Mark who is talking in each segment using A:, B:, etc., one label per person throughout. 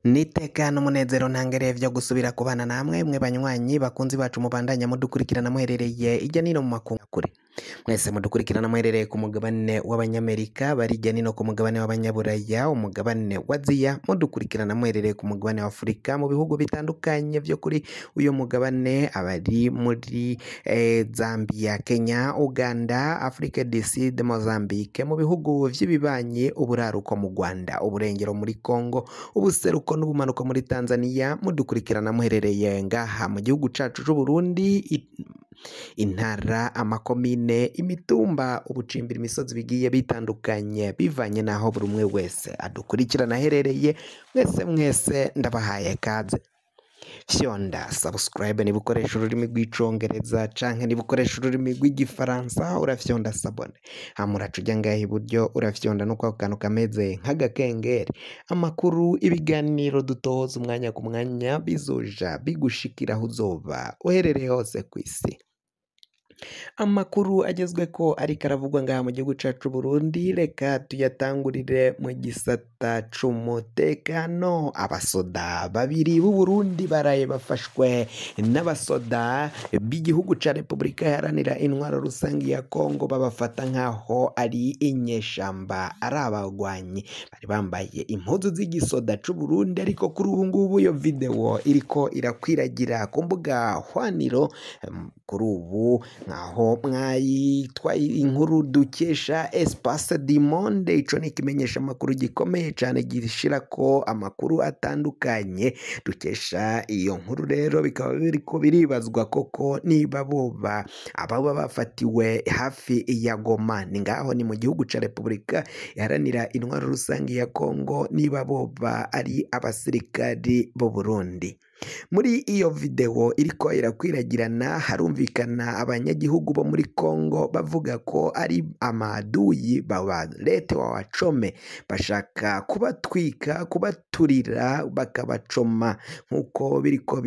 A: Niteka n'umunezero ntangereye vyo gusubira kubana namwe mwe banywanyi bakunzi bacu mubandanya mudukurikirana muherereye irya nino mu makungu kure. Mwese mudukurikirana muherereye ku mugabane w'abanyamerika bari irya nino ku mugabane w'abanyaburaya, umugabane wa Aziya, mudukurikirana muherereye ku mugabane wa Afurika mu bihugu bitandukanye vyo kuri uyu mugabane, abari muri Zambia, Kenya, Uganda, Afrique du Sud, Mozambique, mu bihugu vy'ibibanyi, uburaruko mu Rwanda, uburengero muri Congo, ubuseruko n'ubumanuko muri Tanzania, mudukurikirana muherereye ngaha mu gihugu cacu c'Uburundi, intara, amakomine, imitumba, ubucimbira, imisozi bigiye bitandukanye bivanye n'aho buri umwe wese adukurikirana aherereye. Mwese mwese ndabahaye kaze. Fyonda subscribe niba ukoresha ururimi rw'icongereza canke niba ukoresha ururimi rw'igifaransa urafyonda s'abonner, hama uraca uja ngaha iburyo urafyonda no kwako kantu kameze nk'agakengeri. Amakuru, ibiganiro dutoza umwanya ku mwanya bizoja bigushikira aho uzoba uherereye hose kw'isi. Amakuru agezweko ariko aravugwa ngaha mu gihugu cacu Burundi, reka tuyatangurire mu gisata c'umutekano. Abasoda babiri b'Uburundi baraye bafashwe n'abasoda b'igihugu ca Repubulika Iharanira Intwaro Rusangi ya Kongo, babafata nk'aho ari inyeshamba, ari abagwanyi. Bari bambaye impuzu z'igisoda c'Uburundi, ariko kuri ubu ngubu iyo video iriko irakwiragira ku mbuga hwaniro. Kuri ubu nkaho mwayitwa inkuru dukesha Espace du Monde, ico ni ikimenyesha amakuru gikomeye cane gishirako amakuru atandukanye dukesha iyo nkuru. Rero bikaba biriko biribazwa koko niba boba ababa bafatiwe hafi ya Goma, ni ngaho ni mu gihugu ca Repubulika Iharanira Intwaro Rusangi ya Kongo, niba boba ari abasirikari b'u Burundi. Muri iyo video iriko irakwiragirana harumvikana abanyagihugu bo muri Kongo bavuga ko ari amaduyi babarete wawacome, bashaka kubatwika, kubaturira, bakabacoma nk'uko biriko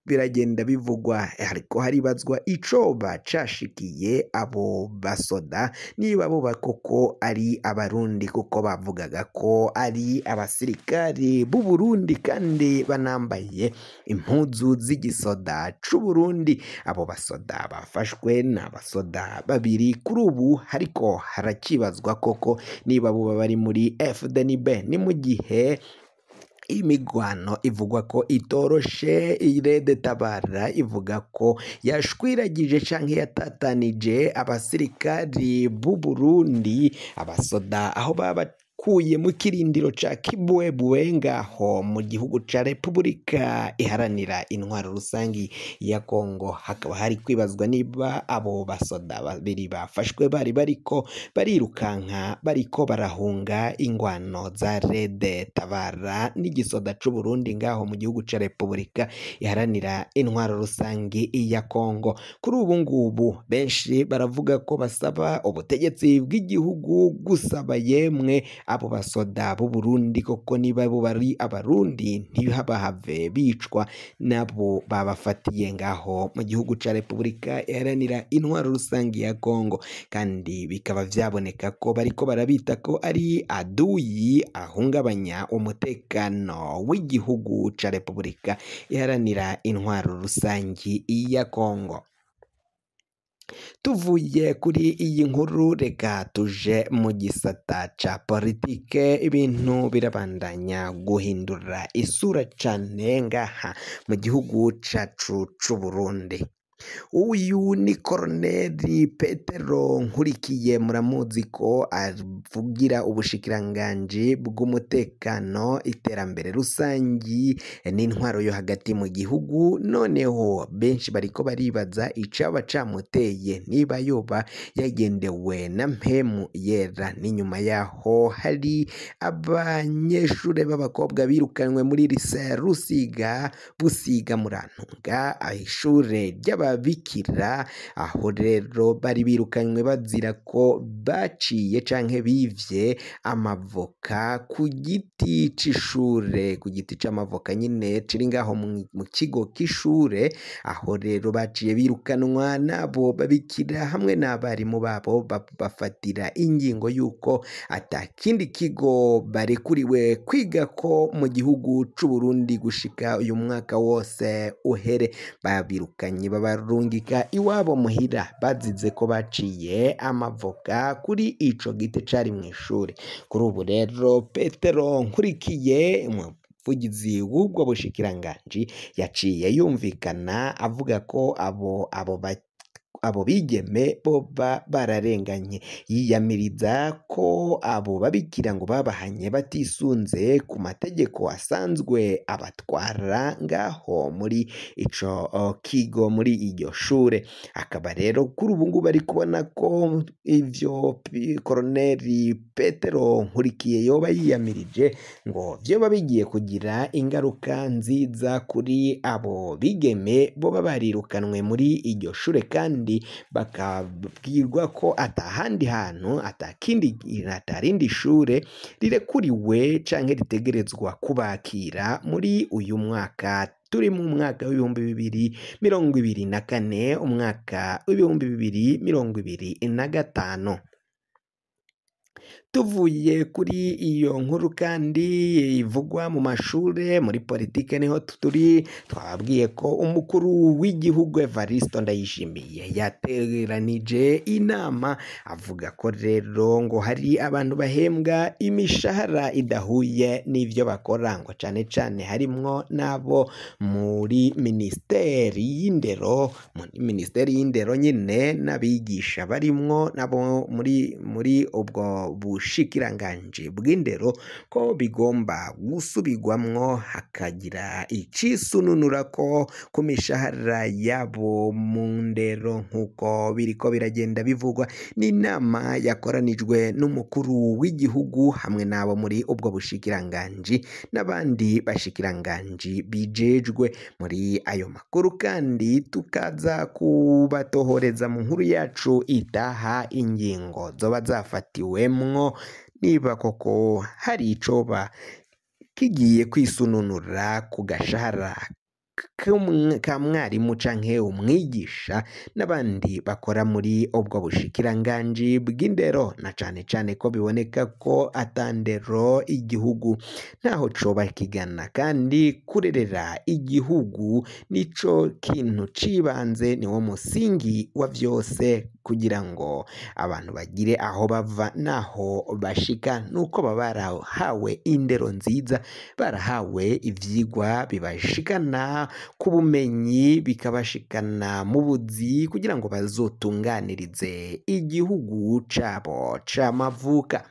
A: biragenda bivugwa. Ariko haribazwa icoba cashikiye abo basoda, niba boba koko ari abarundi, kuko bavugaga ko ari abasirikari b'u Burundi kandi banambaye impuzu z'igisoda c'Uburundi. Abo basoda bafashwe ni abasoda babiri, kuri ubu hariko harakibazwa koko niba boba bari muri FDNB. Ni mu gihe imigwano ivugwa ko itoroshe. Irede Tabara ivuga ko yashwiragije canke yatatanije abasirikari b'u Burundi, abasoda aho baba bakuye mu kirindiro ca Kibwebwe ngaho mu gihugu ca Repubulika Iharanira Intwaro Rusangi ya Kongo. Hakaba hari kwibazwa niba abo basoda babiri bafashwe bari bariko barirukanka, bariko barahunga ingwano za Rede Tabara n'igisoda c'u Burundi ngaho mu gihugu ca Repubulika Iharanira Intwaro Rusangi ya Kongo. Kuri ubu ngubu benshi baravuga ko basaba ubutegetsi bw'igihugu gusaba yemwe abo basoda b'u Burundi koko niba bo bari abarundi ntibahave bicwa nabo babafatiye ngaho mu gihugu ca Repubulika Iharanira Intwaro Rusangi ya Kongo. Kandi bikaba vyaboneka ko bariko barabita ko ari aduyi ahungabanya umutekano w'igihugu ca Repubulika Iharanira Intwaro Rusangi ya Kongo. Tuvuye kuri iyi nkuru reka tuje mu gisata ca politike. Ibintu birabandanya guhindura isura cane ngaha mu gihugu cacu c'Uburundi. Uyu ni Koroneli Petero Nkurikiye, muramuzi ko avugira ubushikiranganji bw'umutekano, iterambere rusangi n'intwaro yo hagati mu gihugu. Noneho benshi bariko baribaza icaba camuteye, niba yoba yagendewe na mpemu yera. Ni nyuma yaho hari abanyeshure b'abakobwa birukanywe muri lycée Rusiga Busiga Murantunga, ishure ry'aba b'ababikira, aho rero bari birukanywe bazira ko baciye canke bivye amavoka ku giti c'ishure, ku giti c'amavoka nyine kiri ngaho mu kigo c'ishure, aho rero baciye birukanwa n'abo babikira hamwe n'abarimu babo bafatira ingingo y'uko ata kindi kigo barekuriwe kwigako mu gihugu c'Uburundi gushika uyu mwaka wose uhere. Babirukanye babarungika iwabo muhira bazize ko baciye amavoka kuri ico giti cari mw'ishure. Kuri ubu rero Petero Nkurikiye, umuvugizi w'ubwo bushikiranganji, yaciye yumvikana avuga ko abo bigeme boba bararenganye, yiyamiriza ko abo babikira ngo babahanye batisunze ku mategeko asanzwe abatwara ngaho muri ico kigo, muri iryo shure. Akaba rero kuri ubu ngubu ari kubona ko ivyo Koroneri Petero Nkurikiye yoba yiyamirije ngo vyoba bigiye kugira ingaruka nziza kuri abo bigeme boba barirukanwe muri iryo shure, kandi bakabwirwa ko atahandi hantu atakindi atarindi shure rirekuriwe canke ritegerezwa kubakira muri uyu mwaka turi mu mwaka w'2024, umwaka w'2025. Tuvuye kuri iyo nkuru kandi ivugwa mu mashure, muri politike niho turi, twababwiye ko umukuru w'igihugu Evariste Ndayishimiye yateranije inama avuga ko rero ngo hari abantu bahembwa imishahara idahuye n'ivyo bakora, ngo cane cane harimwo n'abo muri minisiteri y'indero, muri minisiteri y'indero nyine n'abigisha barimwo nabo muri ubwo bushikiranganji bw'indero, ko bigomba gusubirwamwo hakagira icisununura ko ku mishahara yabo mu ndero, nk'uko biriko biragenda bivugwa n'inama yakoranijwe n'umukuru w'igihugu hamwe n'abo muri ubwo bushikiranganji n'abandi bashikiranganji bijejwe. Muri ayo makuru kandi tukaza kubatohoreza mu nkuru yacu itaha ingingo zoba zafatiwemwo niba koko hari icoba kigiye kwisununura ku gashahara ka mwarimu canke umwigisha n'abandi bakora muri ubwo bushikiranganji bw'indero, na cane cane ko biboneka ko atandero igihugu ntaho coba kigana, kandi kurerera igihugu nico kintu cibanze, niwo musingi wa vyose kugira ngo abantu bagire aho bava naho bashika, nuko baba barahawe indero nziza, barahawe ivyigwa bibashikana ku bumenyi, bikabashikana mu buzi kugira ngo bazotunganirize igihugu cabo c'amavuka.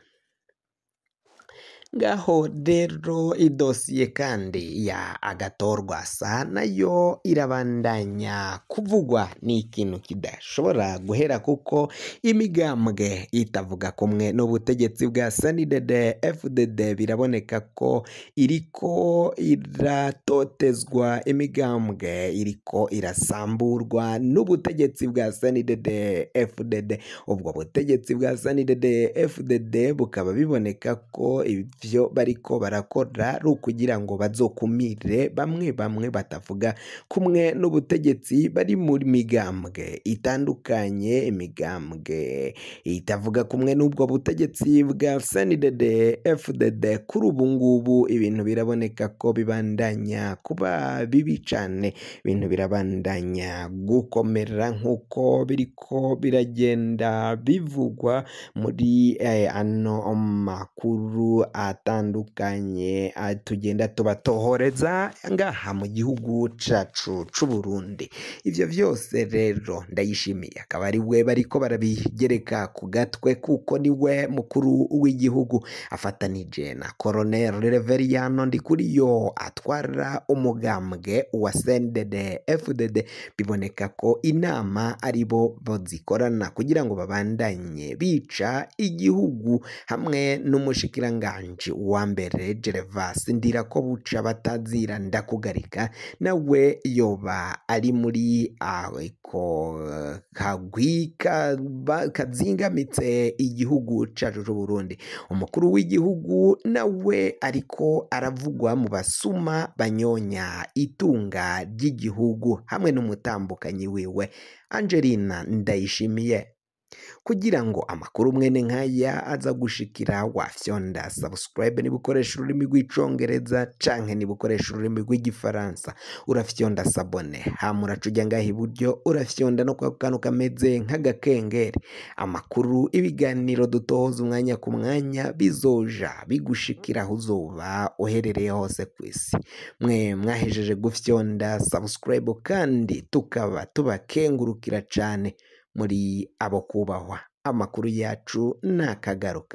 A: Ngaho rero idosiye kandi ya Agathon-Rwasa nayo irabandanya kuvugwa, ni ikintu kidashobora guhera kuko imigambwe itavuga kumwe n'ubutegetsi bwa CNDD FDD biraboneka ko iriko iratotezwa, imigambwe iriko irasamburwa n'ubutegetsi bwa CNDD FDD. Ubwo butegetsi bwa CNDD FDD bukaba biboneka ko ivyo bariko barakora ari ukugira ngo bazokumire bamwe bamwe batavuga kumwe n'ubutegetsi bari muri migambwe itandukanye, imigambwe itavuga kumwe n'ubwo butegetsi bwa CNDD FDD. Kuri ubu ngubu ibintu biraboneka ko bibandanya kuba bibi cane, ibintu birabandanya gukomera nk'uko biriko biragenda bivugwa muri ano makuru atandukanye tugenda tubatohoreza ngaha mu gihugu cacu c'Uburundi. Ivyo vyose rero Ndayishimiye akaba ari we bariko barabigereka ku gatwe, kuko niwe mukuru w'igihugu afatanije na Colonel Reveriyano Ndikuriyo atwara umugambwe wa CNDD FDD. Biboneka ko inama aribo bazikorana kugira ngo babandanye bica igihugu hamwe n'umushikiranganji Musheshe wa mbere Gervas Ndirakobuca batazira ndakugarika nawe yoba ari muri ako kagwi kazingamitse igihugu cacu c'Uburundi. Umukuru w'igihugu nawe ariko aravugwa mu basuma banyonya itunga ry'igihugu hamwe n'umutambukanyi wiwe Angelina Ndayishimiye. Kugira ngo amakuru mwene nkaya aza gushikira, wafyonda subscribe niba ukoresha ururimi rw'icongereza, canke niba ukoresha ururimi rw'igifaransa urafyonda s'abonner, hama uraca uja ngaha iburyo urafyonda no kwa kantu kameze nk'agakengeri. Amakuru, ibiganiro dutohoza umwanya ku mwanya bizoja bigushikira aho uzoba uherereye hose kw'isi. Mwe mwahejeje gufyonda subscribe kandi tukaba tubakengurukira cane, muri abo kubahwa. Amakuru yacu nakagaruka.